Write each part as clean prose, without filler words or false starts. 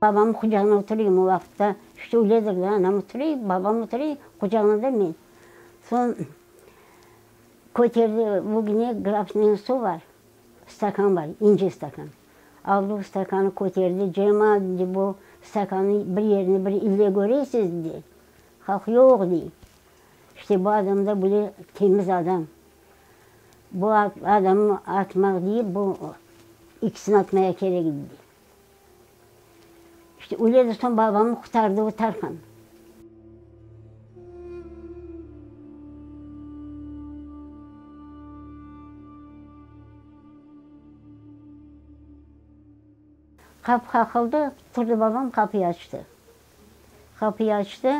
Babamnıñ qucağına oturayım o vaqıtta, işte öyledir da, anam oturay, babam oturay, qucağında men. Soñ köterdi, bugüne grafinen suv bar, stakan bar, ince stakan. Aldı o stakanı köterdi, cemaat, dedi, bu stakanı bir yerine bir ille köresiz, dedi. Halq yoq, dey. İşte bu adam da böyle temiz adam. Bu adamnı atmaq deyip, bu ikisini atmaya kerek, dedi. İşte öyle de soñ babamnı qurtardı o Tarhan. Qapı qaqıldı, turdı babam, qapıyı açtı. Qapıyı açtı,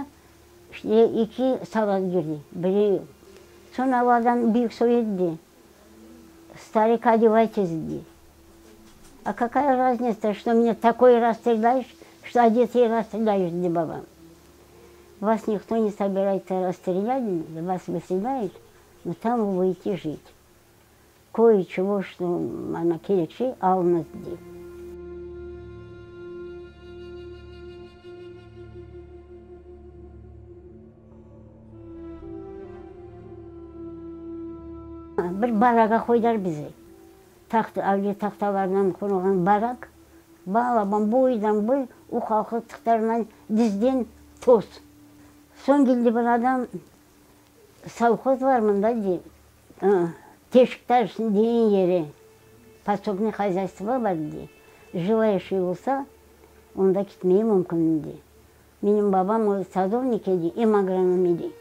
işte eki soldat girdi. Biri, soñ o adam büyük soy edi. Starik odevaytes dedi. A kakaya raznitsa, çto mne takoy rasstrelâyış, çto odetıy rasstrelâyış, dedi babam. Vas nikto ne sobirayetsâ rasstrelât, dedi, vas vıselâyut, no tam vı budete jit. Koye-çego, çto ana kerek şey, alıñız, dedi. Bir baraga qoydılar bizi. Taht, avle tahtalardan qurulğan barak, balaban, boydan boy, uqalqı tıqtarından dizden toz. Soñ keldi bir adam, sovhoz bar mında, dey, Teşiktaş degen yeri, podsobnıy xozyaystvo bar, dey, jelayaşiy bolsa, onda ketmege mümkün, dey. Menim babam o sadovnik edi, em agronom edi,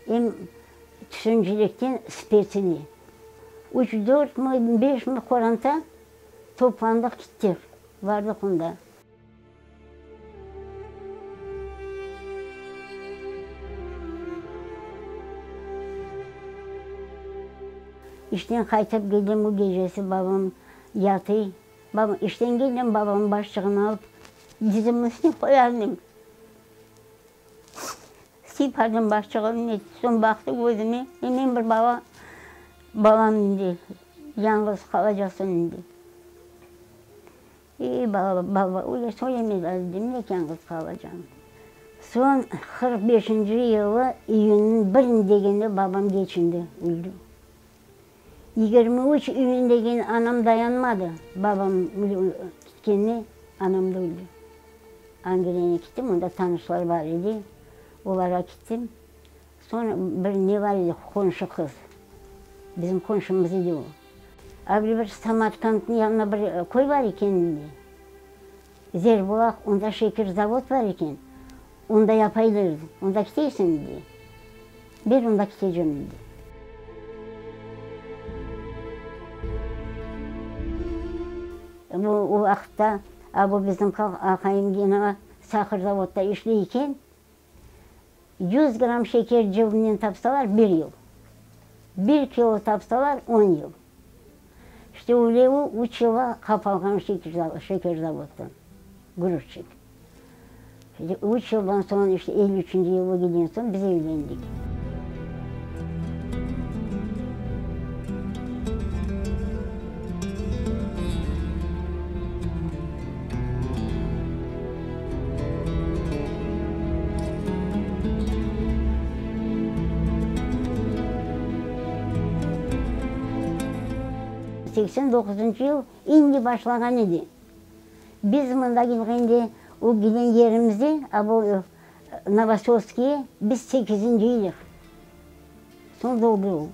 em tütüncilikten spets edi. Üç, dörtmi, beşmi qoranta toplandıq kettik, bardıq onda. İşten qaytıp keldim, o gecesi babam yatıy. Babam, işten keldim, babamnıñ başçığını alıp, dizimniñ üstüne qoyardım. Sıypardım başçığını, soñ baqtı közüme, e, men bir bala, balam dedi, yañğız qalacaqsıñ dedi. Ey, bala, baba, öyle söyleme dedim, ne yañğız qalacağım. Soñ 45-inci yılı iyünniñ birin degende babam keçindi, öldi. 23 iyün degen anam dayanmadı, babam ketkenine anam da öldi. Angelene kettim, onda tanışlar bar edi, olarğa kettim. Soñ bir ne bar edi, qonşu qız, bizim qonşumız edi o. Avle bir Samarkandnıñ yanında bir köy bar eken, Zerbulaq, onda şeker zavod bar eken, onda yapaylar, onda keteysiñ, dedi. Ber onda ketecem, dedi. Bu o vaqıtta a bu bizim aqayım gene sahar zavodda işley eken, 100 gramm şeker cebimden tapsalar bir yıl, bir kilo tapsalar on yıl. İşte öyle o üç yılğa qapalğan şeker zavoddan, gruzçik. Üç yıldan soñ, işte elli üçünci yılı kelgen soñ biz evlendik. 89 yıl indi başlağan edi. Biz mında kelgende, o giden yerimizde, a bu Novoselskiye, biz sekizinci edik. Soñ doldu o.